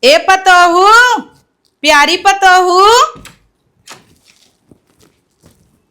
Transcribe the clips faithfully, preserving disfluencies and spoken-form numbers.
ए पतोहू, प्यारी पतोहू।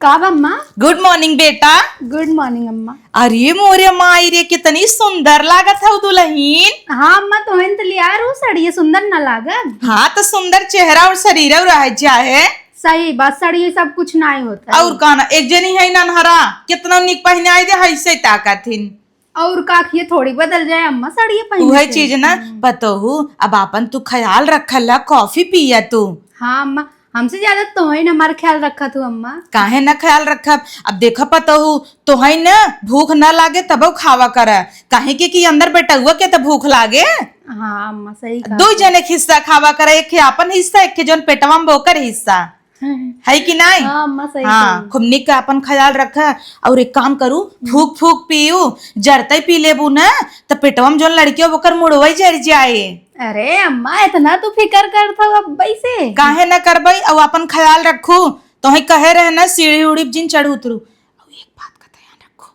का बा अम्मा? Good morning बेटा। Good morning अम्मा। अरे मोरे माई रे, कितनी सुंदर लागत हऊ दुलहिन। हाँ अम्मा, तोहन त लिया रू सड़िया, सुंदर ना लागत? हाँ, त सुंदर चेहरा और शरीर रह जाए। सही बात, सड़िया सब कुछ नाई होता है। और का ना, एक जनी है नन्हरा, कितना निक पहिनाई दे, है से ताकत हिन। और का, ये थोड़ी बदल जाए अम्मा, साड़िए पहने उहे से। चीज ना, हम्म। पतोहू, अब आपन तू ख्याल रखल, कॉफी पिया तू। हाँ अम्मा, हमसे ज्यादा तोहई न हमार ख्याल रखत हू अम्मा। काहे ना ख्याल रखब? अब देखा पतोहू, तोहई न भूख ना लागे तबो खावा कर, काहे के कि अंदर बेटउआ के त भूख लागे। हाँ अम्मा, सही कहा। दो जने के हिस्सा खावा कर, एक के आपन हिस्सा, एक के जौन पेटवा में ओकर हिस्सा। है कि नाई? हाँ, अम्मा, सही हाँ, कही। खूब निक के आपन ख्याल रखा। और एक काम करू, हम्म। फूक फूक पीऊ, जरते पी लेबू ना, त पेटवा में जौन लड़की हो, ओकर मुड़वा ही जर जाए। अरे अम्मा, इतना तू फिकर करत हऊ अब वैसे? काहे ना करबई, और आपन ख्याल रखू। तोहे कहे रहे ना, सीढ़ी उड़ी जिन चढ़ उतरू। और एक बात का ध्यान रखू,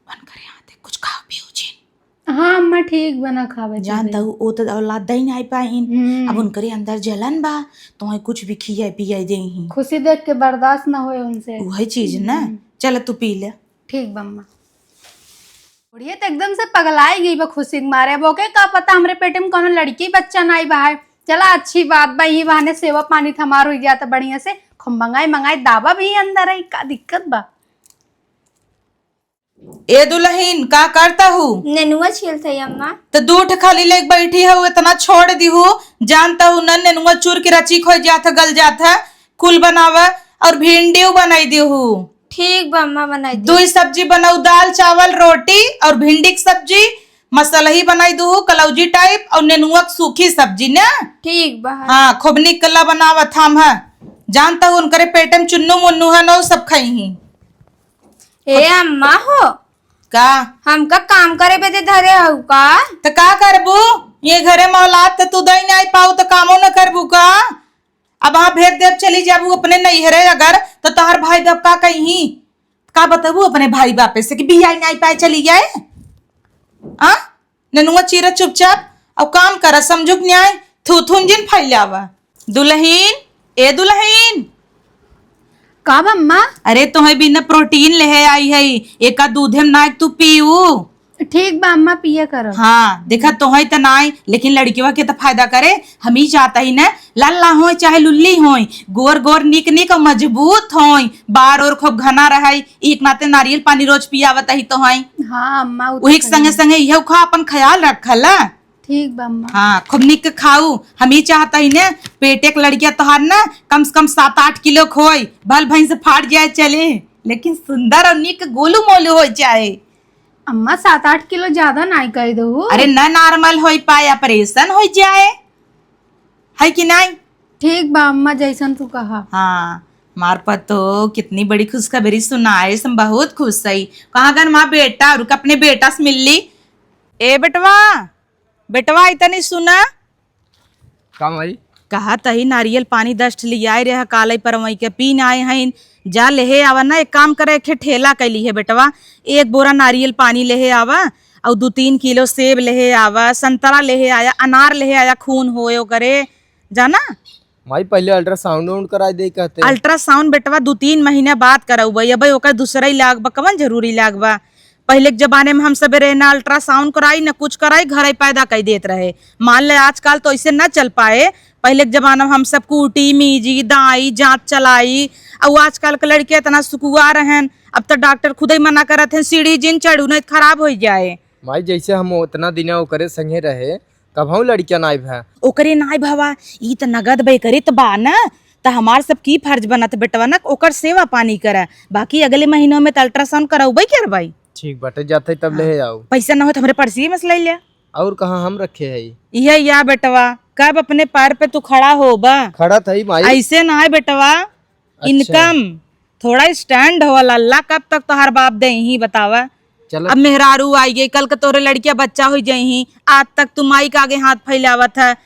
उनकरे हाथे कुछ खाओ पियो जिन। हाँ अम्मा, ठीक बा, ना खावे जान देबे। तऊ, ओ त औलाद दई नाई पाइन। हम्म। अब उनकरे अंदर जलन बा, तोहे कुछ भी खियाए पियाए देही। खुशी देख के बर्दाश्त ना होए उनसे। उहे चीज ना। हम्म। चल तू पी ले। ठीक बा अम्मा। बुढ़िया त एकदम से पगलाई गई बा खुशी के मारे। अब ओके का पता हमरे पेट में कौनो लड़की बच्चा नाई बा है। चला अच्छी बात बा, ये बहाने सेवा पानी त हमार हुई जाता बढ़िया से। खूब मंगाई मंगाई दाबा भी अंदर आई, का दिक्कत बा? ए दुलहिन, का करता हू? नेनुआ छीलत हई अम्मा। त दू ठे खाली लेके बैठी हऊ, इतना छोड़ दिहू। जानता हू न, नेनुआ चूर के रची खोई जात है, गल जात है। कुल बनावा और भिंडियो बनाई दिहू। ठीक बा अम्मा, बनाई दी। दुई सब्जी बनाऊ, दाल, चावल, रोटी और भिंडी की सब्जी, मसलही बनाई दिहू, कलौजी टाइप और नेनुआ की सूखी सब्जी ना। ठीक बा। हाँ, खूब निकला बनावत हम है। जानता हू उनकरे पेट में चुन्नू मुन्नू है, नौ सब खाई ही। ए अम्मा हो। का? हमका काम करे बदे धरे हऊ का? त का करबू? ये घरे में औलाद त तू दई नाई पाऊ त कामो न करबू का? अब हाँ भेज देब, चली जाबू अपने नैहरे अगर, त तोहर भाई बाप का कही? का बतबू अपने भाई बापे से कि बियाई नाई पाए चली जाए? आ? नेनुआ चीरा चुपचाप, अब काम करा, समझुक न्याय, थूथुन जिन फैलावा। दुलहिन, ए दुलहिन। का बा अम्मा? अरे तोहे बिना प्रोटीन लेहे आई है, एका दूधे में नाई तू पीऊ। ठीक बा अम्मा, पिया करब। हाँ, देखा तोहे त नाई, लेकिन लड़किवा के त फायदा करे। हम ही चाहता ही न, लल्ला होय चाहे लुल्ली होय, गोर गोर निक निक और मजबूत होय, बार और खूब घना रहे, एक नाते नारियल पानी रोज पियावत ही तोहे। हाँ अम्मा, उ त वही के संगे कही। संगे इहउ खा, अपन ख्याल रखला। ठीक बा अम्मा। हाँ, खूब निक के खाऊ। हम ई चाहत ही ने, पेट एक लड़किया तोहार ना, कम से कम सात आठ किलो के होई, भल भैंस फाट जाए चले, लेकिन सुंदर और निक गोलू मोलू हो जाए। अम्मा, सात आठ किलो ज्यादा नाई कह दो। अरे, ना normal होई पाए, operation हो जाए, है कि नाई? ठीक बा अम्मा, जैसन तू कहा। हाँ, हमार पतो कितनी बड़ी खुशखबरी सुनाए, हम बहुत खुश हई। कहाँ गन हमार बेटा, रुक, अपने बेटा से मिल ली। ए बेटवा, बेटवा, इतनी सुना। का माई? कहा तही नारियल पानी दस ठे लियाए रहे, काले पर वहीं के पीन आए हैं। जा लेहे आवा ना, एक काम करे, एक ठे ठेला कैली है बेटवा, एक बोरा नारियल पानी लेहे आवा, और दो तीन किलो सेब लेहे आवा, संतरा लेहे आया, अनार लेहे आया, खून होए ओकरे, जाना। माई, पहले ultrasound वाउंड कराई दे कहते। Ultrasound बेटवा दू तीन महीना बाद करउबे, अबे ओकर दूसरा इलाज बा, कवन जरूरी इलाज बा? पहले के जमाने में हम सबे रहे ना ultrasound कराई, ना कुछ कराई, घर ही पैदा कर देत रहे। मान ले आजकल तो ऐसे ना चल पाए। पहले के जमाना में हम सब कूटी, मीजी, दाई, जांच चलाई, और आजकल के लड़के इतना सुकुआ रहन, अब तो डॉक्टर खुद ही मना करत हैं, सीढ़ी जिन चढ़ू नहीं तो खराब हो जाए। माई, जैसे हम उतना दिन ओकरे संगे रहे, कबहूँ लड़किया नाई भा। ओकरे नाई भवा, ई त नगद बेकरित बा न, त हमार सब की फर्ज बनत बेटवा न, ओकर सेवा पानी करे। बाकी अगले महीनों में त ultrasound करउबे करबे। ठीक बाटे, जाते तब ले आओ। पैसा न हो त हमरे पर्सी में से ले ले। और कहाँ हम रखे हई? इहे या बेटवा, कब अपने पैर पे तू खड़ा होबा? खड़ा थई माई। ऐसे ना है बेटवा, अच्छा। Income थोड़ा stand होला, ला कब तक तोहार बाप दे ही बतावा? चलो। अब मेहरारू आई गई, कल के तोरे लड़किया बच्चा हो जाई ही, आज तक तू माई के आगे हाथ फैलावत है।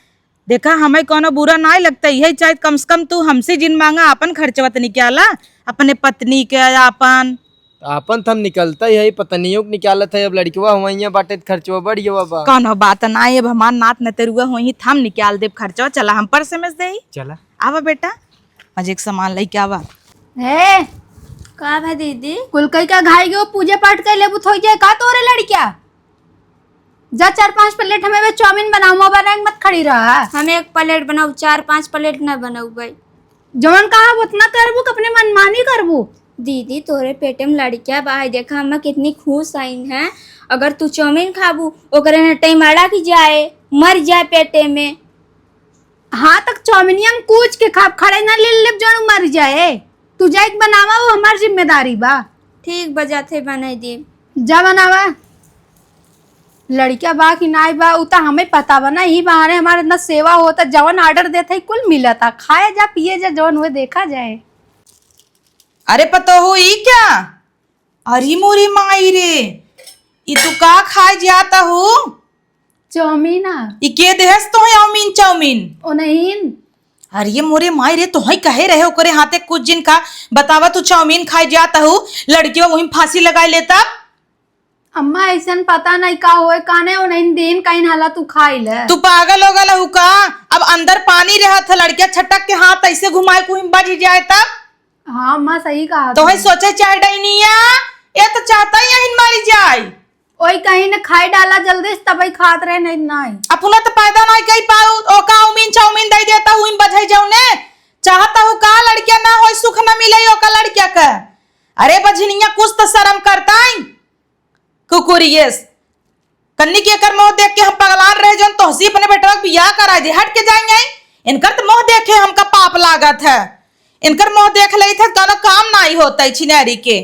देखा, हमें कोनो बुरा नाई लगता, यही चाहे कम से कम तू हमसे जिन मांगा, अपन खर्चवा त निकाला, अपने पत्नी के, अपन। आपन त हम निकलता ही है, पतनियों के निकालत है, अब लड़कवा हुआ बाटे त खर्चवा बढ़ गवा बा। कौनो बात ना, अब हमार नात नतरुआ होई, त हम निकाल देब खर्चवा। चला, हम पर समझ दे। चला। आवा बेटा, आज एक सामान लेके आवा। हे, का भा दीदी? कुल कई का घाई गयो, पूजा पाठ कर लेबू, थोई जाए का तोरे लड़किया? जा चार पाँच प्लेट हमें बस चाउमीन बनाऊ, मुँह बनाए के मत खड़ी रहा। हम एक प्लेट बनाऊ, चार पाँच प्लेट ना बनाऊ भाई। जवन कहा उतना करबू कि अपने मनमानी करबू? दीदी, तोरे पेटे में लड़किया बा है, देखा अम्मा कितनी खुश आइन है। अगर तू चाउमीन खाबू, ओकरे न टाइम अड़ा की जाए, मर जाए पेटे में। हाँ, तक चाउमीनिया में कूच के खाब, खड़े ना ले लेब जौन मर जाए। तू जाइके बनावा, वो हमार जिम्मेदारी बा। ठीक बा, जाते बनाई देब। जा बनावा। लड़किया बा कि नाई बा, उ त हमें पता बा ना। यही बहाने हमार इतना सेवा होता, जवन ऑर्डर देत है कुल मिलता। खाए जा, पिए जा, जवन हुए देखा जाए। अरे पतोहू, ई क्या? अरे मोरी माई रे, ई तू का खाए जाता हूँ? चाउमीन आ। ई के देहस तोहे चाउमीन, चाउमीन? ओ नहीं। अरे मोरे माई रे, तोहे कहे रहे ओकरे हाथे कुछ जिन का, बतावा तू चाउमीन खाए जात हऊ, लड़किया वहीं फांसी लगाए लेता। अम्मा, ऐसन पता नहीं का होए, काने ओ नहीं दिन कहीं हाला तू खाई ले। तू पागल हो गल हऊ का? अब अंदर पानी रहत है, लड़किया छटक के हाथ ऐसे घुमाए कुछ बज जाए तब। हाँ अम्मा, सही कहा तोहे तू। सोचे चाहे डैनिया, ये तो चाहता ही यहीं मरी जाए। ओई कहीं न खाई डाला जल्दी से, तबई खात रहे, नहीं, नहीं। अपना तो पैदा नहीं कई पाऊ, ओका उमीन चाउमीन दे देता हूँ, इन बधाई जाऊ ने। चाहता हूँ का लड़किया ना होई, सुख ना मिले ओका लड़किया का। अरे बझिनिया, कुछ तो शर्म करता है। कुकुरियस, कन्नी के एकर मुँह देख के हम पगलान रहे, जौन तोहसी अपने बेटवा के बियाह करा दे, हट के जाएंगे। इनकर तो मुँह देखे हमका पाप लागत है, इनकर मुँह देख लेत है, कोनो काम नाई होता है छिनारी के।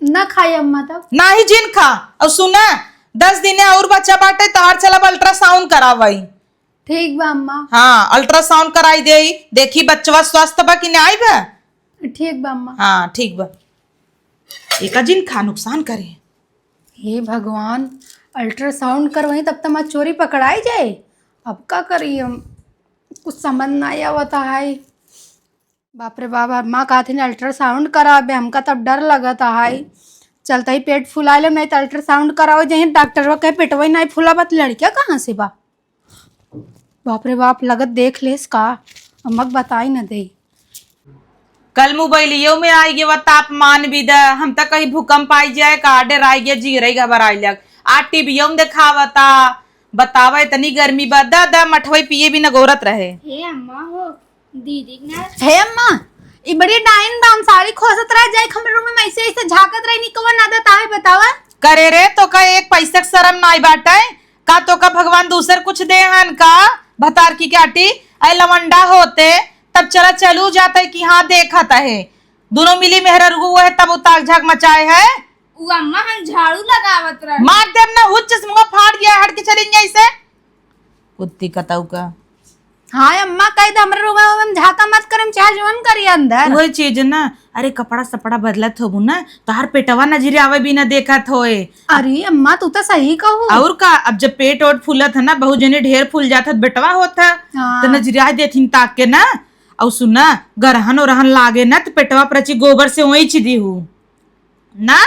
ना खाई अम्मा तब। नाही जिन खा। और सुना, दस दिन और बच्चा बाटे, तोहार चलब अल्ट्रासाउंड करावई। ठीक बा अम्मा। हाँ, अल्ट्रासाउंड कराई देई, देखी बच्चवा स्वस्थ बा कि नाई बा। ठीक बा अम्मा। हाँ, ठीक बा। एका जिन खा, नुकसान करे। हे भगवान, अल्ट्रासाउंड करवाई तब तो हमार चोरी पकड़ाई जाए। अब का करी हम, कुछ समझ ना आवत है। बाप रे बाप, अम्मा कहथिन अल्ट्रासाउंड कराबे, हमका तब डर लगत है। चलते ही पेट फुला लेम, नहीं तो अल्ट्रासाउंड करावे जाइए, डॉक्टरवा कहे पेटवा ही नहीं फुला बा, त लड़किया कहाँ से बा? बाप रे बाप, लगत देख लेस का, अम्मा के बताई न दे। कल मोबाइलियो में आई गया तापमान भी द, हम त कहीं भूकंप आई जाए का, डर आई गया, जीरे घबराई लग। आ टीवीओ में देखावता, बतावा इतनी गर्मी बा, द, द, मठवई पिए भी न गोरत रहे। हे अम्मा हो, दीदी ना। हे अम्मा, ई बड़ी डाइन बा, हम साड़ी खोसत रह जाए, हमरे रूम में ऐसे ऐसे झांकत रही, निकवा ना देता है, बतावा। करे रे, तो का एक पैसा के शर्म नाई बाटे? का तो का भगवान दूसर कुछ दे हन का? भतार की काटी, ऐ लवंडा होते, तब चला चलू जाते कि हाँ देखत है। दोनों मिली मेहररुआ है, तब उताक झाक मचाए है। उ अम्मा हम झाड़ू लगावत रहे। मार देब ना, हुच्च से मुंह फाड़ गया, हट के चली जाई से। कुत्ती कतऊ का। हाँ अम्मा, कह दे हमरे रूम में झाका मत करम, चाहे जवन करी अंदर। वही चीज ना, अरे कपड़ा सपड़ा बदलत होबू ना, तोहार पेटवा नजरे आवे बिना देखत होए। अरे अम्मा, तू तो सही कहू। और का, अब जब पेट ओट फूलत है ना, बहुत जने ढेर फूल जात है, बेटवा होत है, हाँ। तो नजरिया देथिन ताक के ना। और सुना, गरहन ओरहन लागे ना, तो पेटवा पर अच्छी गोबर से ओइच दीहू। ना?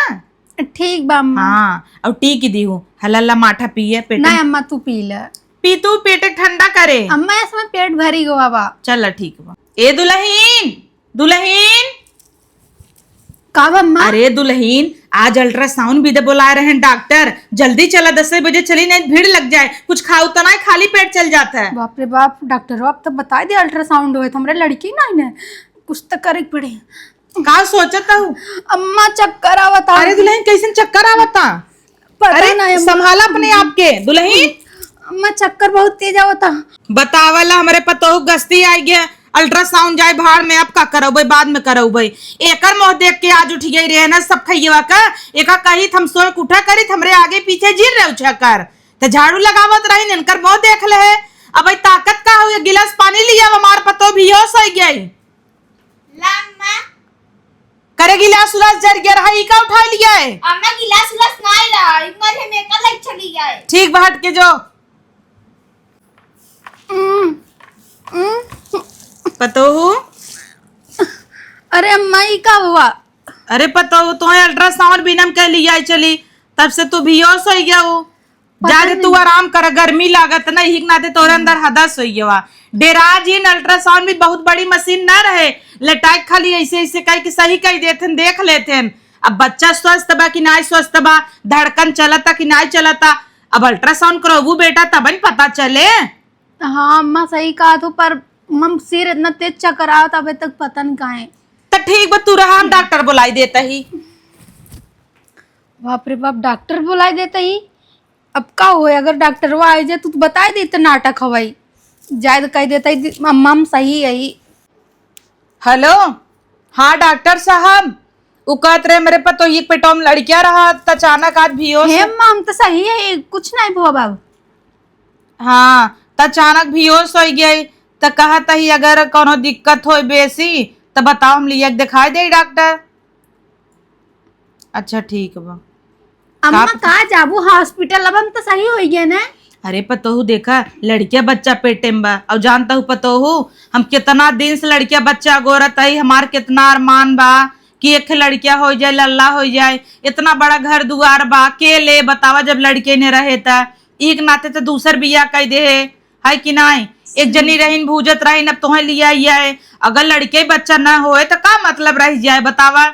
ठीक बा अम्मा। हाँ, और टीक दीहू, हलल्ला माठा पिए पेट नहीं में। अम्मा, तू पी ले। पी तू, पेट ठंडा करे। अम्मा, इसमें पेट भरी गवा बा। चल, ठीक बा। ए दुल्हीन, दुल्हीन। का बा अम्मा? अरे दुल्हीन, आज अल्ट्रासाउंड भी दे बोलाए रहे हैं डॉक्टर, जल्दी चला, दस बजे चली, नहीं भीड़ लग जाए। कुछ खाऊ तो नहीं, खाली पेट चल जाता है। बाप रे बाप, डॉक्टर, अब तो बता दे अल्ट्रासाउंड हुए तो हमरे लड़की नहीं ने, कुछ तो करे के पड़े। का सोचत हूँ? अम्मा, चक्कर आवता। अरे दुल्हन, कैसन चक्कर आवता? पता अरे, नहीं अम्मा। संभाला अपने आप के, दुल्हन। अम्मा, चक्कर बहुत तेज आवता। बतावला, हमरे पतोह गस्ती आई गया, अल्ट्रासाउंड जाए भाड़ में, अब का करौबे, बाद में करौबे। एकर मुंह देख के आज उठ गई रहे ना सब खइयवा का। एका कही त हम सोए के उठा करी त हमरे आगे पीछे जिर रहे उछा कर। त झाड़ू लगावत रही, इनकर मुंह देख ले है। अब ई ताकत का हो, एक गिलास पानी लिया, हमार पतोह बेहोश हो गई। ला अम्मा। करे गिलास उलास जर गया रहा, ई का उठा लिया है? अम्मा गिलास उलास नाई रहा, ई मरे में का लग चली गया है। ठीक बा, हट के जो। पतोहू। अरे अम्मा, ई का हुआ? अरे पतोहू, तोहे अल्ट्रासाउंड बिना हम कह लिया चली, तब से तू बेहोश होइ गया हो। पता जाके तू नहीं। आराम कर, गर्मी लागत ना, यही के नाते तोरे अंदर हदस होइ गया। डेरा जिन, अल्ट्रासाउंड भी बहुत बड़ी मशीन ना रहे, लेटाइ के खाली ऐसे ऐसे कह के सही कह देते हैं, देख लेते हैं। अब बच्चा स्वस्थ बा कि नाहीं स्वस्थ बा, धड़कन चलता कि नाहीं चलता, अब अल्ट्रासाउंड करवबू बेटा, तब न पता चले। हाँ अम्मा, सही कहा तू, पर मम सिर इतना तेज चक्कर आवत, अबे तक पता नहीं कहाँ है। तो ठीक बा, तू रहा, हम डॉक्टर बुलाई देता ही। बाप रे बाप, डॉक्टर बुलाई देता ही। अब का होए, अगर डॉक्टरवा आ जाए तो, तो बताई देते नाटक हवाई, जाए तो कह देता ही, अम्मा हम सही है। हेलो, हाँ डॉक्टर साहब, उ कहत रहे, मेरे पतोही के पेटवा में लड़किया रहा, त अचानक आज बेहोश हे हो। अम्मा, हम तो सही है, कुछ नहीं भवा बाबू। हाँ, त अचानक बेहोश होइ गई, त कहत ही अगर कोनो दिक्कत होई बेसी, त बताओ, हम लिया के दिखाई दे डॉक्टर। अच्छा, ठीक बा। अम्मा, का का जाबू हॉस्पिटल, अब हम तो सही होइ गए ना। अरे पतोहू, देखा, लड़किया बच्चा पेटे में बा, और जानता हूँ पतोहू, हम कितना दिन से लड़किया बच्चा अगोरत हई, हमार कितना अरमान बा कि एक लड़किया होइ जाए, लल्ला होइ जाए, इतना बड़ा घर दुआर बा, के ले बतावा, जब लड़के ने रहे त एक नाते त दूसर बियाह कइ दे है, है कि नाहीं? एक जनी रहीन, भूजत रहीन, अब तोहे लिया आइया है, अगर लड़के बच्चा न होए त का मतलब रह जाए बतावा?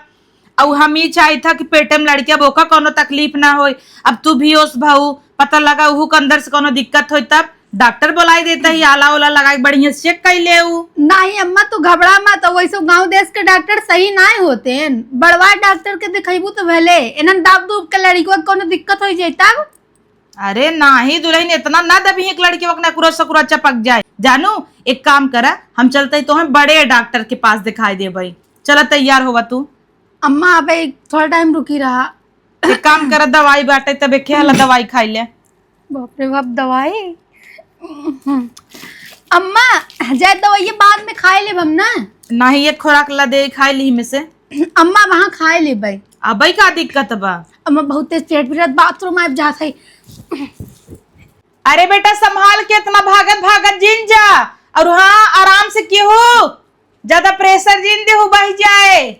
अउ हम ई चाहित ह कि पेटे में लड़के, अब ओका कौनो तकलीफ ना होए। अब तू बेहोश भऊ, पता लगा उहू के अंदर से कौनो दिक्कत होई, तब डॉक्टर बुलाई देता ही, आला ओला लगा के बढ़िया से चेक कर ले उ। नहीं अम्मा, तू घबरा मत, वैसे गांव देश के डॉक्टर सही नाहीं होते हैं। बड़वा डॉक्टर के दिखैबू तो भले, इन्हन दाब दूब के लड़िकवा के कौनो दिक्कत हो जाए तब। अरे नाही दुलहिन, इतना ना दबी एक लड़की वकना कुरा सकुरा चपक जाए। जानू, एक काम करा, हम चलते ही तोहे बड़े डॉक्टर के पास दिखाई देबई। चला तैयार होवा तू। अम्मा, अबे थोड़ा टाइम रुकी रहा। एक काम करा, दवाई बाटे तबे खेला दवाई खाई ले। बाप रे बाप, दवाई। अम्मा, जाए दवाई बाद में खाए लेब हम ना। नाही, एक खुराक ला दे, खाए ली में से। अम्मा, वहाँ खाए लेबे। अबे का दिक्कत बा? अम्मा, बहुत तेज पेट पिरात, बाथरूम आइब जात है। अरे बेटा, संभाल के इतना भागत भागत जिन जा, और हाँ, आराम से केहू ज्यादा प्रेशर जिन देहू बह जाए।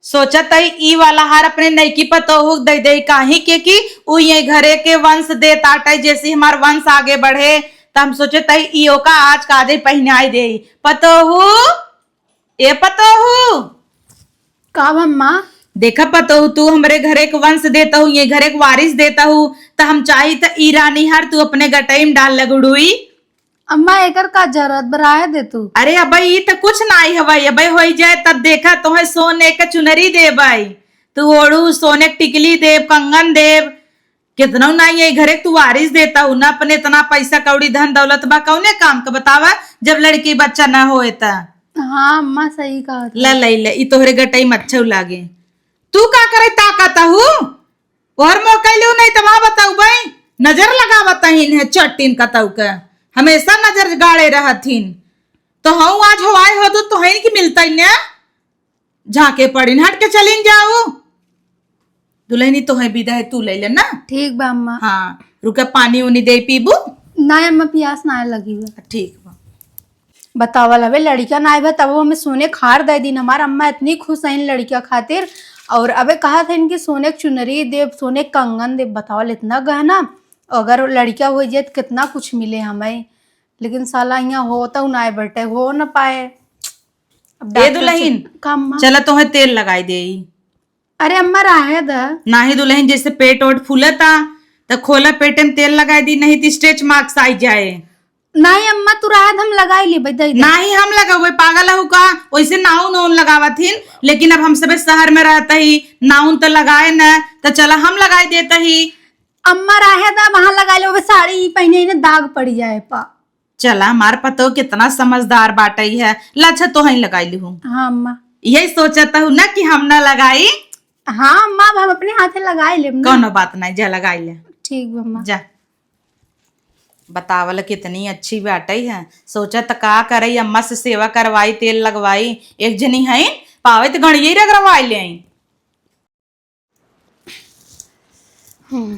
सोचत हई ई वाला हार अपने नईकी पतोहू के दे दे, काहे के कि उ ये घरे के वंश देत आटे, जैसे हमार वंश आगे बढ़े, त हम सोचत हई ई ओका आज का आजे पहिनाई दे। पतोहू, ए पतोहू। का अम्मा? देखा पतोहू, तू हमरे घरे के वंश देता हूँ, ये घरे के वारिस देता हूँ, त हम चाही त ई रानी हार तू अपने गटई में डाल लगड़ुई। अम्मा, एकर का जरूरत बा, रहे दे तू। अरे अबे, ई त कुछ नाई हवै, अबे होई जाए तब देखा, तोहे सोने के चुनरी देबै, तू ओढ़ू, सोने के टिकली देब, कंगन देब, कितनौ नाई है घरे के तू वारिस देता हूँ ना, अपने इतना पैसा कौड़ी धन दौलत बा, कौने काम का बतावा, जब लड़की बच्चा ना होए त। हाँ अम्मा, सही कहा तू। ला, लई ले, ई तोहरे गटई में अच्छौ लागे। तू का करे ताकत हूँ? ओहर मुँह कैलू नहीं त वहाँ बताऊ बई, नजर लगावत ही इन्हें चट्टिन कतऊ के, हमेशा नजर गाड़े रहत हिन। तो हऊ आज हवाई हो तो तोहन की मिलता ही ने, झाँके पड़िन, हट के चलिन जाऊ। दुलहिनी तोहे विदा है, तू ले ले ना। ठीक बा अम्मा। हाँ, रुका, पानी उनी दे पीबू। नहीं अम्मा, पियास ना लगी हुआ। ठीक बा। बतावल हवे लड़किया ना आइबा, तब हमें सोने के हार दे दीन। हमार अम्मा इतनी खुश हैं लड़किया खातिर। और अबे कहा था इनके सोने के चुनरी देब, सोने के कंगन देब। बतावल इतना गहना, अगर लड़किया हो जाए तो कितना कुछ मिले हमें। लेकिन साला यहाँ होता ना आए बटे, हो ना पाए। अब ए डॉक्टर से दुलहिन, का अम्मा? चला तोहे तेल लगाई देई। अरे अम्मा, रहे द। नाही दुलहिन, जैसे पेट ओट फूलता, त खोला पेटे में तेल लगाई दी, नहीं त stretch marks आई जाए। नाही अम्मा, तू रहे द, हम लगाई लेबे, दे दे। नाही हम लगावे, पागल हऊ का? वैसे नाउन ओन लगावत हिन, लेकिन अब हम सबे शहर में रहता ही, नाउन त लगाए न, त चला हम लगाई देता ही। अम्मा रहे द, वहाँ लगाई लेबे, साड़ी पहने ही ना दाग पड़ जाए पा। चला, हमार पतोह कितना समझदार बाटई है। ला, अच्छा, तोहई लगाई लिहू। हाँ, अम्मा। यही सोचत हूँ ना कि हम ना लगाई। हाँ, अम्मा, अब हम अपने हाथे लगाई लेब ना। कौनो बात नहीं, जा लगाई ले। ठीक बा, अम्मा। जा। बतावल कितनी अच्छी बाटई है। सोचत का करई, अम्मा से सेवा करवाई, तेल लगवाई। एक जनी हईन, पावे त गणिये रगड़वाई लेई। हम्म।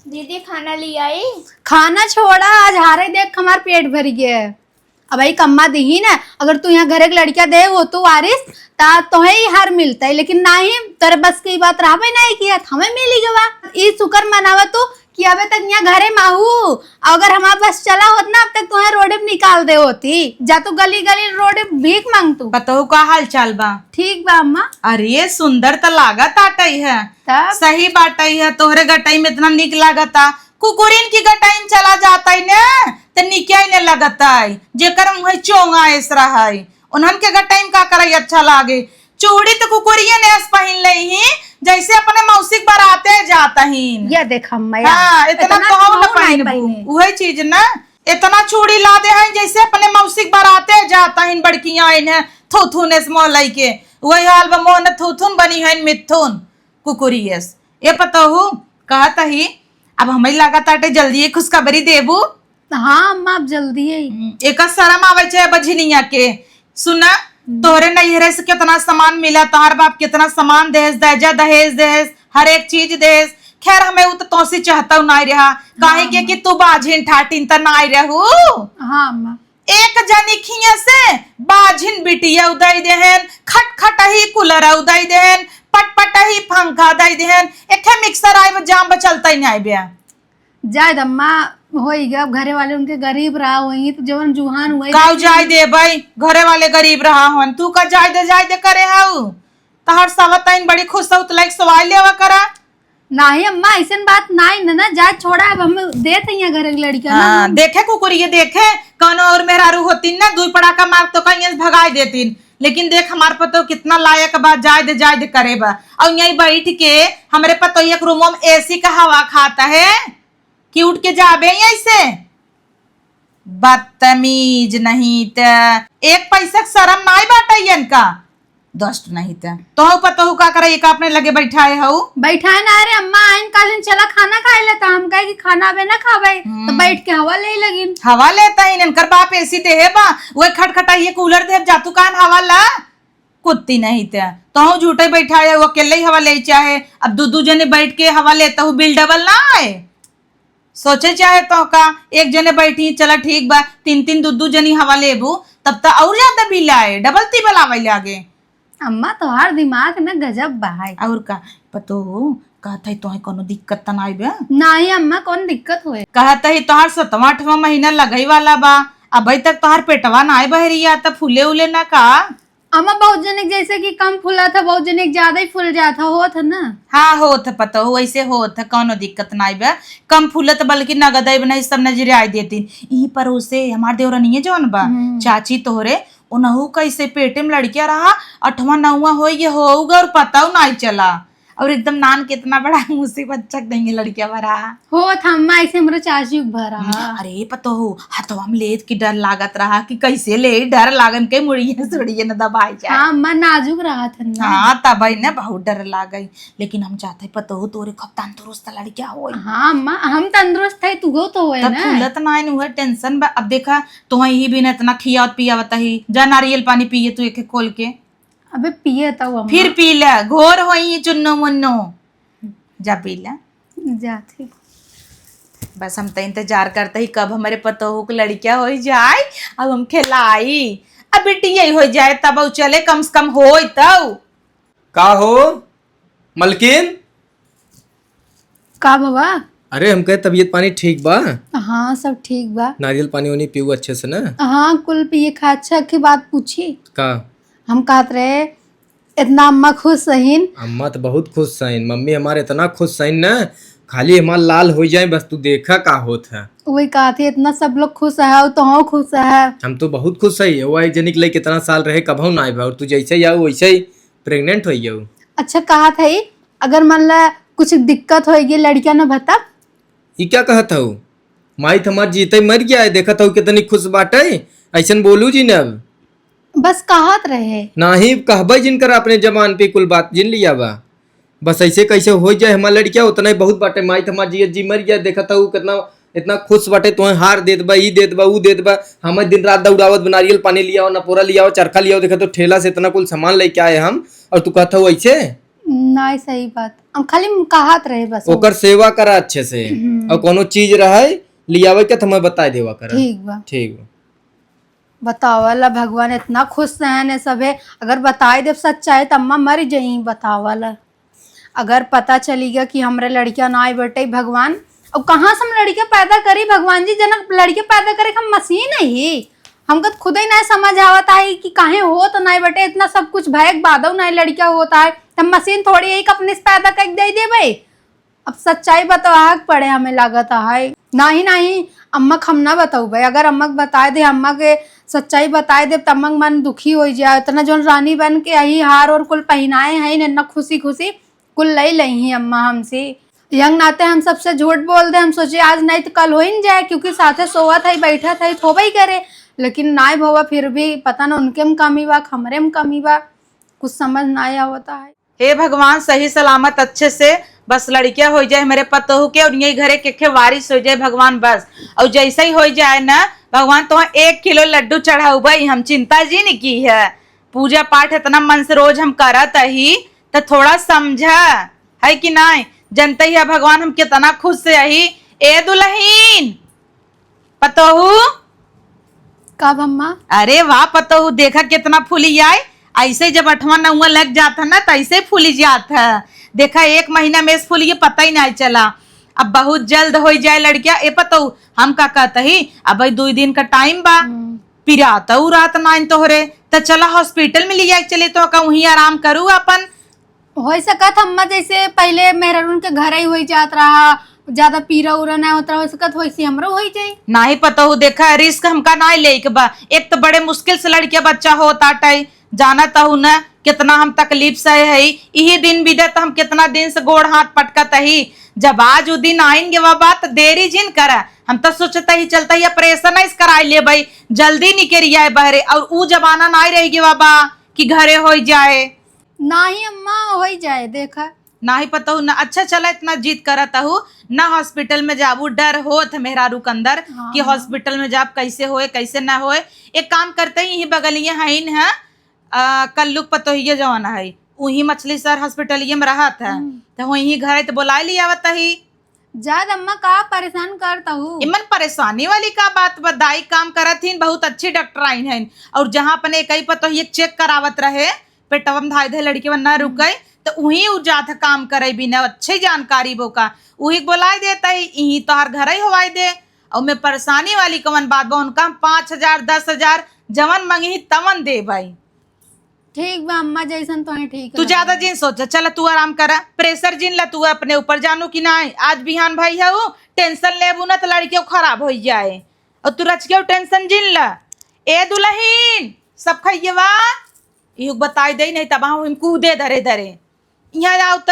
दीदी, खाना ले आई? खाना छोड़ा, आज हारे देख हमार पेट भर गया। अब ई कम्मा दिही ना, अगर तू यहाँ घरे के लड़किया दे हो तू वारिस, ता तोहे ही हार मिलता है, लेकिन नाही, तोरे बस की बात रहबे नाही किया, हमें मिली गवा। ई शुक्र मनावा तू कि अबे तक यहाँ घरे मा हू, अगर हमार बस चला होत ना, अब तक तोहे रोडे पे निकाल दे होती। जा तू गली गली रोडे पे भीख मांग तू। पतोहू का हाल चाल बा? ठीक बा अम्मा। अरे सुंदर त लागत आटई है। तब? सही बाटई है, तोहरे गटई में इतना निक लागता। कुकुरिन की गटई में चला जाता है ने, त निकिया ही ने लगता है। जेकर मुँह चोंगा ऐस रहा है, उन्हन के गटई में का करई अच्छा लागे। चूड़ी त कुकुरिये ने ऐस पहिन ले ही, जैसे अपने मौसी के बराते जाता ही। ये देख अम्मा, हाँ, इतना इतना तो हम तो न हम नहीं पहिनबू। पहिने। उहे चीज ना, इतना चूड़ी ला दे हैं, जैसे अपने मौसी के बराते जाता ही बड़किया आइन है, थू थू ने से मोह लइके। वही हाल बा, मोह न थू थून बनी है मिथुन कुकुरियस। ए पतोहू, कहत ही, अब हमें लागत आटे जल्दी ये खुशखबरी देबू। हाँ अम्मा, अब जल्दी है। हम्म, एकर शरम आवे छे बझिनिया के। सुना, हम्म। तोहरे नैहरे से कितना सामान मिला, तोहार बाप कितना सामान देस, दहेजा दहेज देस, हर एक चीज देस। खैर, हमें उ तो तोसी चाहता नाई रहा, काहे हाँ, के अम्मा। कि तू बाझिन ठाटिन त नाई रहू। हाँ अम्मा। एक जनी खिया से बाझिन बिटिया उदय देहन, खटखटही कूलर उदय देहन, पटपटही पंखा दई देहन, एके मिक्सर आइब जाम बचलता ही नाई बे। जाए द अम्मा, होई गया, अब घरे वाले उनके गरीब रहा होई, तो जवन जुहान हुए काऊ जाए दे भाई, घरे वाले गरीब रहा होन, तू का जाए दे, जाए दे करे हऊ? तहार सवतैन बड़ी खुश हो, तो लाइक सवाई लेवा करा। नाही अम्मा, ऐसन बात नाही न, ना, जा छोड़ा, अब हम देत हैं यहाँ घर के लड़किया ना। हाँ, देखे कुकुरिये, देखे, कौनो और मेहरारू होतीन ना, दुई पड़ाका मार तो कहीं से भगाई देतीन, लेकिन देख हमार पतो कितना लायक बा, जाए दे, जाए दे करे बा। और यहीं बैठ के हमरे पतोहिया के रूमो में एसी का हवा खाता है कि उठ के जाबे यहीं से? बदतमीज नहीं त, एक पैसा के शरम नाई बाटे इनका, दुष्ट नहीं त। तोहू पतोहू का करे, एका अपने लगे बैठाए हऊ? बैठाए ना रे अम्मा, आइन कालिन चला खाना खाए ले, त हम कहे कि खाना अबे ना खाबे, हम्म। तो बैठ के हवा ले लगिन। हवा लेता ही, इनकर बाप एसी देहे बा, वह खटखटाइए कूलर देहे, जा तू कान हवा ला। कुत्ती नहीं ते, तोहू झूठे बैठाए, वो अकेले ही हवा ले चाहे। अब दू दू जने बैठ के हवा लेता हूँ, बिल डबल ना आए। सोचे चाहे तो का, एक जने बैठी, चला ठीक बा, तीन तीन दू दू जनी हवा लेबू, तब तो और ज्यादा बिल आए, डबल तिबल आवे लागे। अम्मा, तोहार दिमाग न गजब बा है। और का, पतो हो, कहत है तोहे कोनो दिक्कत त ना आइबे? नाही अम्मा, कौन दिक्कत होए? कहत है तोहार सतवां आठवां महीना लगई वाला बा, अबे तक तोहार पेटवा ना आए बहरिया, त फूले उले ना का? अम्मा, बहुत जने के जैसे कि कम फूला था, बहुत जने के ज्यादा ही फूल जात है, होत है ना? हाँ, होत है, पता हो, वैसे होत है, कौनो दिक्कत नाई बा। कम फूलत बल्कि नगद आइब नहीं, सब नजरे आई देती। ई परोसे हमार देवरनिये जौन बा, हम्म। चाची तोहरे, उनहू कैसे पेटे में लड़किया रहा, अठवा नौवा होई गए होगा और पता नाई चला। और एकदम नान के इतना बड़ा मुसीबत चक देंगे लड़किया भरा। होत अम्मा, ऐसे हमरो चाची के भरा। हम्म, अरे पतोहू, हथवा में लेत की डर लागत रहा कि कैसे ले, डर लागन के मुड़िए सुड़िए न दबाई जाए। हाँ अम्मा, नाजुक रहा था ना। हाँ, तब ही ना बहुत डर लागई, लेकिन हम चाहते पतोहू तोरे खूब तंदुरुस्त लड़किया होई। हाँ अम्मा, हम तंदुरुस्त है, तू हो तो होए तब ना। फूलत ना आइन, उहे टेंशन बा। अब देखा, तोहे ही बिना इतना खियावत पियावत ही, जा नारियल पानी पिए तू एक एक खोल के। अबे पिए तो अम्मा। फिर पी ले, घोर होई चुन्नो मुन्नो। जा पी ले। जाते। बस हम तो इंतजार करते ही कब हमारे पतोहू के लड़किया हो जाए, अब हम खिलाई। अब बिटिया ही हो जाए तब उ चले, कम से कम होई तब। का हो मलकिन? का बाबा? अरे, हम कहे तबीयत पानी ठीक बा? हाँ, सब ठीक बा। नारियल पानी वानी पीऊ अच्छे से ना? हाँ, कुल पिए खा। अच्छा, की बात पूछी? का? हम कहत रहे, इतना अम्मा खुश सहीन। अम्मा तो बहुत खुश सहीन, मम्मी हमारे इतना खुश सहीन ना, खाली हमार लाल हो जाए बस, तू देखा का होत है। वही कहत है, इतना सब लोग खुश है, तो हम खुश है। हम तो बहुत खुश है, वो एक जनी के लइके इतना साल रहे, कबहू ना आए बा, और तू जैसे ही आओ वैसे ही प्रेग्नेंट हो जाओ। अच्छा, कहत है, अगर मान ला कुछ दिक्कत होई गे लड़किया न भतब? ई क्या कहत हऊ? माई त हमार जीते मर गया है, देखत हऊ कितनी खुश बाटे, ऐसन बोलू जिन अब। बस कहत रहे। नाही कहबे जिन कर अपने जबान पे कुल बात जिन लिया बा। बस ऐसे कैसे हो जाए हमार लड़किया, उतना ही बहुत बाटे। माई त हमार जियत जी मर गया, देखत हऊ कितना, इतना खुश बाटे, तोहे हार देत बा, ई देत बा, ऊ देत बा। हमें दिन रात दौड़ावत बा, नारियल पानी लियाओ, नपोरा लियाओ, चरखा लियाओ, देखत हो ठेला से इतना कुल सामान लेके आए हम, और तू कहत हऊ ऐसे? नाई, सही बात। हम खाली कहत रहे बस। ओकर सेवा करा अच्छे से। हम्म। और कोनो चीज रहे, लियावे के त हमें बताए देवा करा। ठीक बा। ठीक बा। बतावला भगवान, इतना खुश हैं ने सभे। अगर बताई देब सच्चाई त अम्मा मर जई। बतावला, अगर पता चली गया कि हमरे लड़किया नाई बटे भगवान, अब कहाँ से हम लड़किया पैदा करी भगवान जी? जनक लड़किया पैदा करे हम मशीन ही। हमका त खुद ही नाई समझ आवत है कि काहे होत नाई बटे, इतना सब कुछ भय के बादो नाई लड़किया होत है, त हम मशीन थोड़ी है कि अपने से पैदा करके दे देबे। अब सच्चाई बतावे के पड़े, हमें लागत है। नाही, नाही, अम्मा के हम ना बतउबे। अगर अम्मा के बताए दे, अम्मा के सच्चाई बताए दे, त अम्मा के मन दुखी होइ जाए। इतना जौन रानी बन के यही हार और कुल पहिनाए हैं, इतना खुशी खुशी कुल लई लई ही अम्मा हमसे। यंग नाते हम सबसे झूठ बोल दे, हम सोचे आज नहीं त कल हो ही न जाए, क्योंकि साथे सोवत है, बैठत है, होबे ही करे। लेकिन नाई भवा, फिर भी पता ना उनके में कमी बा, हमरे में कमी बा, कुछ समझ ना आवता है। हे भगवान, सही सलामत अच्छे से बस लड़किया होइ जाए हमरे पतोहू के, और यही घरे के, के वारिस होइ जाए भगवान बस। और जैसे ही होइ जाए ना भगवान, तो एक किलो लड्डू चढ़ाउबे हम, चिंता जिन की है। पूजा पाठ इतना मन से रोज हम करत अही, त थोड़ा समझा, है कि नाई? जनते ही है भगवान, हम कितना खुश से अही। ए दुलहिन, पतोहू। का भम्मा? अरे वाह पतोहू, देखा कितना फूली आए। ऐसे जब अठवा नौवा लग जात है ना, त ऐसे फूली जात है। देखा, एक महीना में इस फूली के पता ही नहीं चला। अब बहुत जल्द होइ जाए लड़किया। ए पतोहू, हम का कहत ही, अब भाई दुई दिन का टाइम बा, हम्म। पिरात उरात नाइन तोहरे, त चला हॉस्पिटल में लिया के चले, तो का वहीं आराम करू अपन। होइ सकत अम्मा, जैसे पहिले मेहरारून के घर ही होइ जात रहा, ज्यादा पीरा उरा ना होत रहा, होइ सकत वैसे हमरो होइ जाई। नाही पतोहू, देखा, रिस्क हमका नाही लेके बा। एक त बड़े मुश्किल से लड़किया बच्चा होत आटे, जानत हऊ न कितना हम तकलीफ सहे हई। इही दिन बीते त हम कितना दिन से गोड़ हाथ पटकत ही। जब आज उ दिन आइन गे बा, त देरी जिन करा। हम त सोचत ही चलत ही ऑपरेशन इस कराई लेबई, जल्दी निकरी आए बहरे। और उ जमाना नाही रह गे बा कि घरे होइ जाए। नाही अम्मा, होइ जाए, देखा। नाही पतोहू ना, अच्छा चला, इतना जिद करत हऊ ना, हॉस्पिटल में जाबू, डर होत है मेहरारू के अंदर हाँ, कि हाँ। हॉस्पिटल में जाब, कैसे होए, कैसे ना होए। एक काम करते ही, यही बगलिए हईन है, आ, कल्लू के पतोहिए जवन है, उही मछली शहर हॉस्पिटलिए में रहत है, हम्म। त वहीं घर है, त बोलाए लियावत ही। जाद अम्मा, का परेशान करत हऊ? इमन परेशानी वाली का बात बा, दाई काम करत ही, बहुत अच्छी डॉक्टर आइन है, और जहाँ अपने कई पतोहिए चेक करावत रहे, पेटवा में धाय धे लड़के ना हम्म। रुके, त उही उ जात है काम करे बिना, अच्छे जानकारी बा ओका, उही के बोलाए देत ही, इही तोहार घर ही होवाई दे। और मैं परेशानी वाली कवन बात बा, उनका हम पाँच हजार, दस हजार जवन मंगी तवन देबई। ठीक बा अम्मा, जैसन तोहे ठीक तू लगे। ज्यादा जिन सोचा, चला तू आराम करा, प्रेशर जिन ला तू अपने ऊपर, जानू कि नाई, आज बिहान भई है उ, टेंशन लेबू ना त लड़कियों खराब होइ जाए, और तू रच के टेंशन जिन ला। ए दुलहिन, सब खइए बा, इहु बताई दे, नहीं तब हम कूदे धरे धरे। यहाँ आओ त।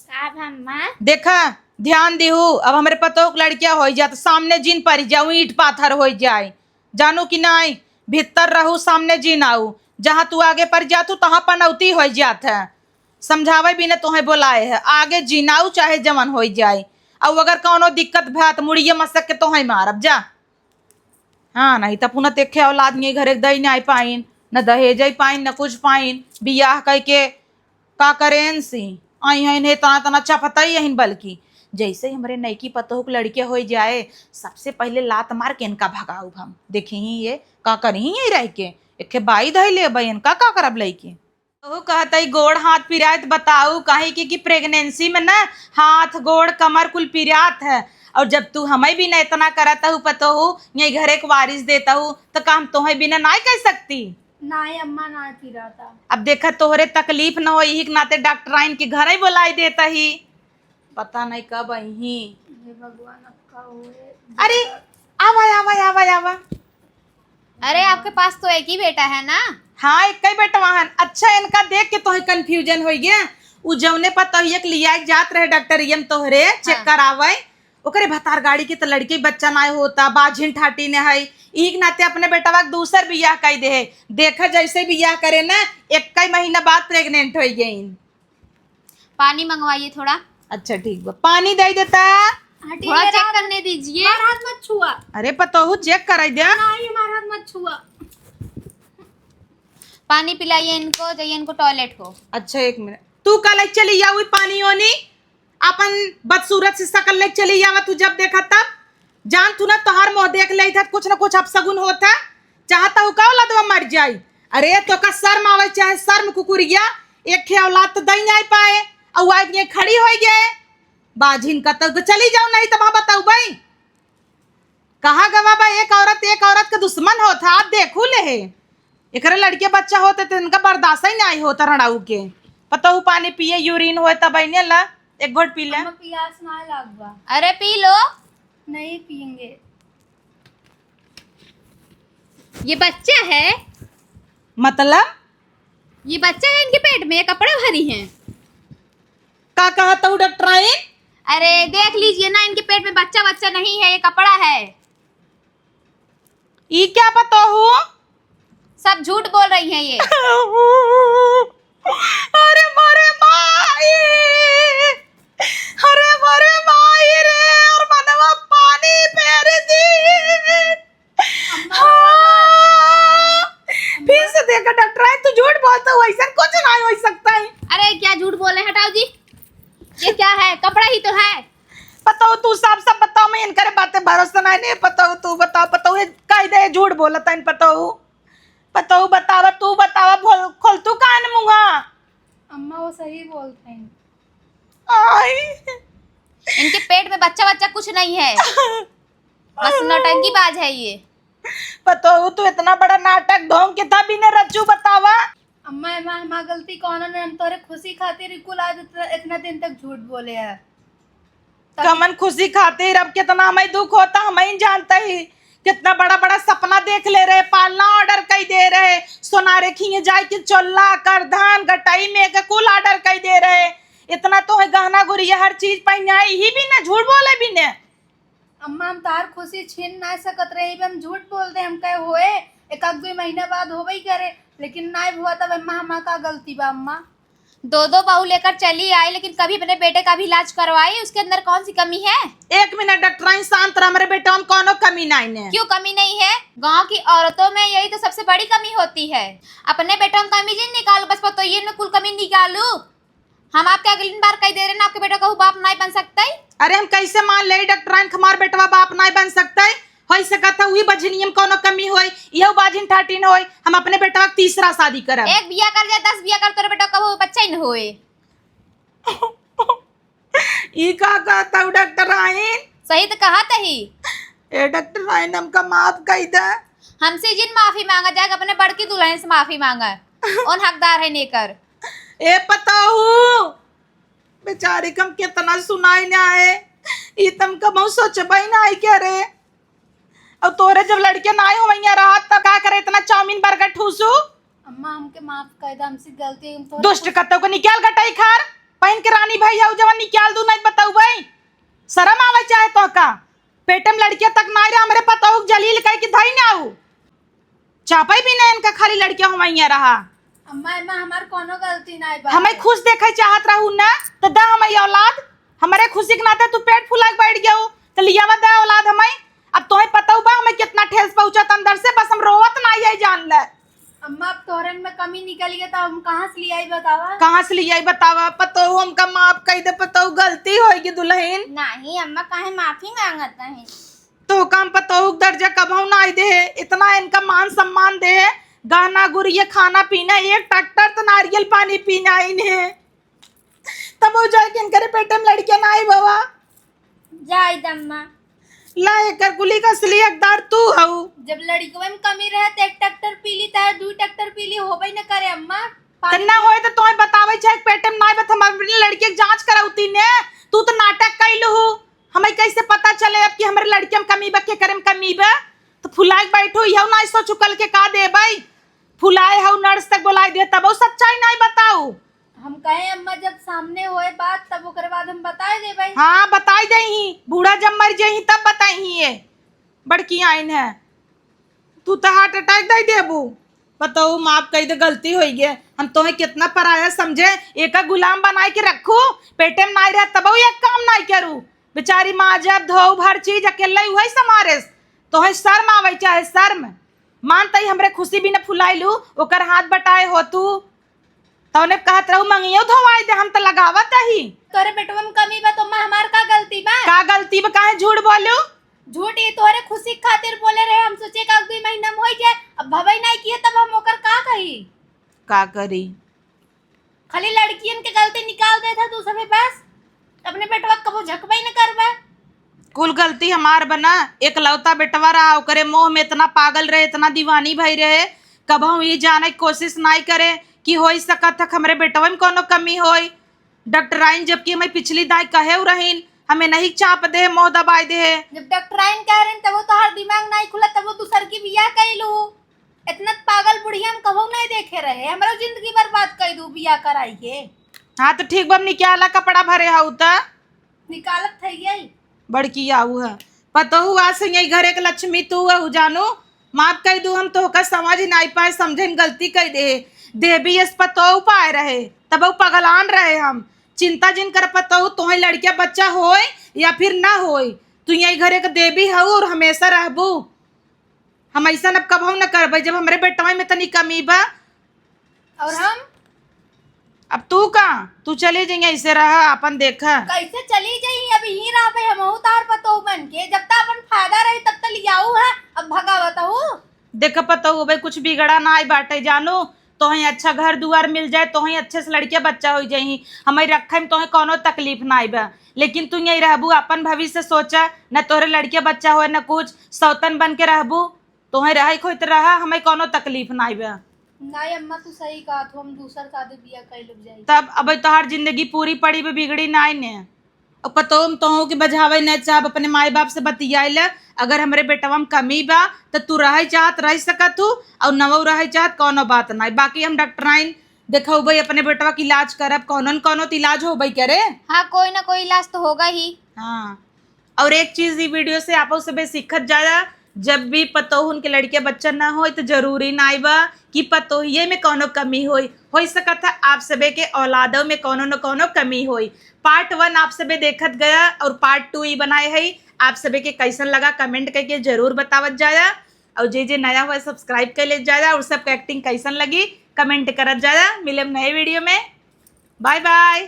का भम्मा? देखा, ध्यान दिहू, अब हमरे पतोह के लड़किया होइ जात, सामने जिन परि जाऊ, ईंट पाथर होइ जाए, जानू कि नाई? भीतर रहू, सामने जिन आऊ, जहाँ तू आगे परि जातू, तहाँ पनौती होइ जात है। समझावे बिना तोहे बोलाए है, आगे जिन आऊ, चाहे जवन होइ जाए। और अगर कौनो दिक्कत भा, त मुड़िए मसक के तोहे मारब, जा। हाँ, नहीं त पुनः तेखे औलाद नहीं घरे दई नहीं पाइन, न दहेज ही पाइन, न कुछ पाइन, बियाह कई के का करेंसी? आई हैं इन्हें तना तना चपतई यहिन, बल्कि जैसे ही हमरे नईकी पतोह के लड़के होइ जाए, सबसे पहिले लात मार के इनका भगाउब हम। देखी ही ये का करी ही यही रह के, एके बाई धई लेबे, इनका का करब लइके? तोहू कहत हई गोड़ हाथ पिरात, बताऊ, काहे कि, कि प्रेगनेंसी में ना हाथ, गोड़, कमर कुल पिरात है। और जब तू हमें भी ना इतना करत हऊ पतोहू, यही घरे के वारिस देत हऊ, त का हम तोहे बिना नाय कह सकती? नाय अम्मा, नाय पिराता। अब देखा, तोहरे तकलीफ न हो, यही के नाते डॉक्टराइन के घर ही बोलाई देत ही। पता नहीं कब अइहीं। हे भगवान, अब का होए? अरे, आवा, आवा, आवा, आवा। अरे, आपके पास तो एक ही बेटा है ना? हाँ, एक ही बेटवा हन। अच्छा, इनका देख के तोहे कन्फ्यूजन होइ गया। उ जौने पतोहिया के लिया के जात रहे डॉक्टरिया में तोहरे, चेक हाँ। करावे, ओकरे भतार गाड़ी के त लड़के बच्चा नाय होता, बाझिन ठाटी ने है। इही के नाते अपने बेटवा के दूसर बियाह कई दे है। देखा, जैसे बियाह करे ना, एक ही महीना बाद प्रेग्नेंट होइ गई। पानी मंगवाइए थोड़ा। अच्छा, ठीक बा, पानी दे देता। हटी थोड़ा मेरा चेक हाथ, करने दीजिए। हमारा हाथ मत छुआ। अरे पतोहू, चेक कराई दे। नहीं, हमारा हाथ मत छुआ। पानी पिलाइए इनको, जाइए इनको टॉयलेट को। अच्छा, एक मिनट, तू का ले चली जाऊ पानी ओनी? अपन बदसूरत से शकल ले चली जावा तू, जब देखा तब। जान तू ना, तोहार मुँह देख ले था, कुछ ना कुछ अपशगुन होता। चाहत हऊ का औलादवा मर जाई? अरे, तोका शर्म आवे चाहे शर्म, कुकुरिया, एक ठे औलाद तो दई नाई पाए, अउ आज ये खड़ी होइ गए। बाझिन कतऊ के चली जाओ, नहीं तो वहाँ बताऊ भाई। कहाँ गवा बा, एक औरत एक औरत के दुश्मन होत है, आप देखू ले है। एकरे लड़के बच्चा होते तो इनका बर्दाश्त ही नाई होता रड़ाऊ के। पतोहू पानी पिए, यूरिन होए तब इन्हें ला, एक घोट पी ले। अम्मा, पियास ना लाग बा। अरे पी लो। नहीं पियेंगे। ये बच्चा है। मतलब? ये बच्चा है इनके पेट में, ये कपड़ा भरी है। का कहत हऊ डॉक्टराइन? अरे देख लीजिए ना, इनके पेट में बच्चा बच्चा नहीं है, ये कपड़ा है। ई क्या पतोहू? सब झूठ बोल रही हैं ये। अरे मोरे माई, अरे मोरे माई रे, और मनवा पानी फेर दी। हाँ। फिर से देखा डॉक्टराइन, तू झूठ बोलत हऊ, ऐसा कुछ नहीं हो सकता है। अरे क्या झूठ बोले, हटाओ जी, ये क्या है? कपड़ा ही तो है। पतोहू तू साफ साफ बताओ, मैं इनकरे बातें भरोसा नहीं, नहीं पतोहू तू बताओ, पतोहू ये कह दे झूठ बोलत है पतोहू, पतोहू बतावा, तू बतावा, बोल, खोल तू कान मुँहा। अम्मा वो सही बोलते हैं। आई। इनके पेट में बच्चा बच्चा कुछ नहीं है, बस नौटंकीबाज है ये। पतोहू तू इतना बड़ा नाटक ढोंग के था बिना रचू बतावा। अम्मा, एमा हमार गलती कौनो न, हम तोरे खुशी खातिर ही कुल आज इतना, इतना दिन तक झूठ बोले है। तब कमन खुशी खातिर, अब कितना हमें दुख होता, हम ही जानते ही। कितना बड़ा बड़ा सपना देख ले रहे, पालना ऑर्डर कई दे रहे, सोनारे खिए जाए के चोल्ला, करधन, गटाई में के कुल ऑर्डर कई दे रहे। इतना तो है गहना गुरिया हर चीज पहनाई ही भी ना, झूठ बोले भी ने। अम्मा, हम तार खुशी छीन ना सकत रहे, हम झूठ बोल दे, हम कहे होए, एक आध दुई महीना बाद होबे ही करे, लेकिन नाई हुआ। तब अम्मा, हमार का गलती बा अम्मा? दो दो बहू लेकर चली आई, लेकिन कभी अपने बेटे का भी इलाज करवाई, उसके अंदर कौन सी कमी है? एक मिनट डॉक्टराइन, शांत रह, हमरे बेटवा में कौनो कमी नहीं ने। क्यों कमी नहीं है? गांव की औरतों में यही तो सबसे बड़ी कमी होती है। अपने बेटवा में कमी जिन निकालो, बस पतोहिए में कुल कमी निकालू। हम आपके अगली बार कह दे रहे ना, आपके बेटा कहू बाप नाई बन सकते। अरे हम कैसे मान ले डॉक्टराइन, हमार बेटवा बाप नाई बन सकते? हो सकत है वही बझनिया में कौनो कमी होई, यह बाझिन ठाटिन होई, हम अपने बेटवा के तीसरा शादी करब। एक बिया कर जाए, दस बिया कर, तोरे बेटा कहू बच्चा ही न होए। ई का कहत हऊ डॉक्टराइन? सही तो कहत ही। ए डॉक्टराइन, हमका माफ कई दे। हमसे जिन माफी मांगा, जाके अपने बड़की दुल्हन से माफी मांगा। उन हकदार है नेकर। ए पतोहू, बेचारी कम कितना सुनाई ना है, ई तम कबहू सोचबई ना है क्या रे? और तोरे जब लड़के ना आए हो वहीं रहा, तब का करे इतना चाउमीन बर्गर ठूसू? अम्मा, हमके माफ कर दे, हमसे गलती, हम तोरे दुष्ट कुछ कत्तो को निकाल गटाई खार, पहन के रानी भाई हऊ जवन निकाल दू, नहीं बताऊ भाई। शर्म आवे चाहे तो का? पेटे में लड़किया तक ना रहा, हमरे पतोहू के जलील कह के धई ना आऊ। चापई भी ना इनका, खाली लड़किया हो वहीं रहा। अम्मा, एमा हमार कोनो गलती नाई बा। हमें खुश देखे चाहत रहू ना, तो दा हमें औलाद। हमरे खुशी के नाते तू पेट फुला के बैठ गयो, तो लियावा दा औलाद हमें। अब तोहे पता बा हमें कितना ठेस पहुँचत अंदर से, बस हम रोवत नाई है जान ले। अम्मा, अब तोहरन में कमी निकल गया, तो हम कहाँ से लियाई बतावा? कहाँ से लियाई बतावा? पतोहू हमका माफ कई दे, पतोहू गलती होई गई दुल्हन। नहीं अम्मा, काहे माफी मांगत नहीं? तो काम पतोहू के दर्जा कबहू नाई दे, इतना इनका मान सम्मान दे, गहना गुरिया, खाना पीना, एक ट्रैक्टर तो नारियल पानी पीना इन्हें। तब वो जाके इनकरे पेटे में लड़किया नाई बावा। जाए दम्मा। ला एकर कुली का असली हकदार तू हऊ। जब लड़कवे में कमी रहे तो एक ट्रैक्टर पी ली, चाहे दू ट्रैक्टर पी ली, होबे न करे अम्मा। त ना होए तो तोहे बतावे छे, पेटे में नाई बा त हम अपनी लड़की के जांच करौती ने। तू तो नाटक कैलू हूँ, हमें कैसे पता चले अब कि हमरे लड़के में कमी बा, केकरे में कमी बा? तो फुलाए के बैठू, यहू नाई सोचू कल के का देबै। फुलाए हऊ, नर्स तक बुलाई दे, तब सच्चाई नाई बताऊ। हम कहे अम्मा जब सामने होए बात तब ओकरे बाद हम बताए देबै। हाँ, बताई देही, बूढ़ा जब मर जाही तब बताई ये बड़की आइन है। तू तो हार्ट अटैक दे देबू। बताऊ, माफ कई दे, गलती होई गे। हम तोहे कितना पराया समझे, एका गुलाम बनाए के रखू, पेटे में नाई रहे तबहू एक काम नाई करू। बेचारी माँ जब धोऊ हर चीज अकेले उहे समारेस। तोहे शर्म आवे चाहे शर्म, मान तई हमरे खुशी भी न फुलाइलू, ओकर हाथ बटाए हो तू। तौने कहत रहू, "मंगियो धोवाई दे, हम त लगावत ही।" तोरे बेटवा में कमी बा, तो माँ हमार का गलती बा? का गलती बा? काहे झूठ बोलू? झूठ ये तोरे खुशी खातिर बोले रहे, हम सोचे का दुई महीना में होई जाए, अब भवई नाई किए तब हम ओकर का कही? का करी? खाली लड़कियन के गलती निकाल देत है तू सभे बस। अपने बेटवा के कबो झकबे न करबे। कुल गलती हमार बना, एकलौता बेटवा रहा, ओकरे मोह में इतना पागल रहे, इतना दीवानी भई रहे, कबहूँ ई जाने के कोशिश नाई करे कि होई सकत है हमरे बेटवा में कौनो कमी होई। डॉक्टराइन जबकि हमें पिछली दाई कहे उ रहीन, हमें नहीं चाप दे, मोह दबाई दे। जब डॉक्टराइन कह रहीन तब वो तोहार दिमाग नाई खुला, तब वो दूसर की बियाह कैलू। इतना पागल बुढ़िया हम कबो नहीं देखे रहे, हमरो जिंदगी बर्बाद कर दू बियाह कराई के। हाँ तो ठीक बा, निकाला कपड़ा भरे हऊ त। निकालत है यही। बड़की आऊ है। पतोहू आज से यही घर एक लक्ष्मी तू हऊ जानू। माफ कर दू, हम तोहका समझ नाई पाए, समझे में गलती कर दे। देवी यस पतोहू पाए रहे, तब वो पगलान रहे हम। चिंता जिन कर पतोहू, तोहे लड़किया बच्चा होए या फिर ना होए, तू यही घर एक देवी हऊ और हमेशा रहबू। हम ऐसा अब कबहू न करबे, जब हमरे बेटवा में तनी कमी बा। और हम? अब तू का, तू चली जाइए, ऐसे रहा, अपन देखा। कैसे चली जाई? अब यहीं रहबे, हमहू तार पतोहू बन के। जब तक अपन फायदा रही, तब तक लियाऊ है, अब भगावत हऊ। देख पतोहू, भाई कुछ बिगड़ा ना आई बाटे जानू, तोहें अच्छा घर दुआर मिल जाए, तोहें अच्छे से लड़किया बच्चा हो जाई, हमें रखे में तोहें कौनो तकलीफ ना आई बा। लेकिन तू यही रहबू, अपन भविष्य सोचा, न तोहरे लड़किया बच्चा होए, न कुछ, सौतन बन के रहबू। तोहें रहे खोई त रहा, हमें कौनो तकलीफ नाई बा। नाई अम्मा, तू सही कहत हो, हम दूसर शादी बियाह कइ लेब जाई। तब अब तोहार जिंदगी पूरी पड़ी बा, बिगड़ी नाई ने। अब पतोह हम तोहू के बझावे न चाहब, अपने माई बाप से बतियाइला। अगर हमरे बेटवा में कमी बा त तू रहे चाहत रह सकत हू, और नवऊ रहे चाहत कौनो बात नाई। बाकी हम डॉक्टराइन देखौबे, अपने बेटवा के इलाज करब, कौनो न कौनो त इलाज होबे करे। हाँ, कोई ना कोई इलाज तो होगा ही। हाँ, और एक चीज ई वीडियो से आप सबे सीखत जाया, जब भी पतोहुन के लड़के बच्चा ना होई तो जरूरी नाई बा कि पतोहिए में कौनो कमी होई। होई सकत है आप सबे के औलादों में कौनो न कौनो कमी होई। पार्ट वन आप सबे देखत गया और पार्ट टू ई बनाए है। आप सबे के कैसन लगा कमेंट करके जरूर बतावत जाया, और जे जे नया हुआ सब्सक्राइब कर ले जाया, और सबके एक्टिंग कैसन लगी कमेंट करत जाया। मिलेम नए वीडियो में, बाय बाय।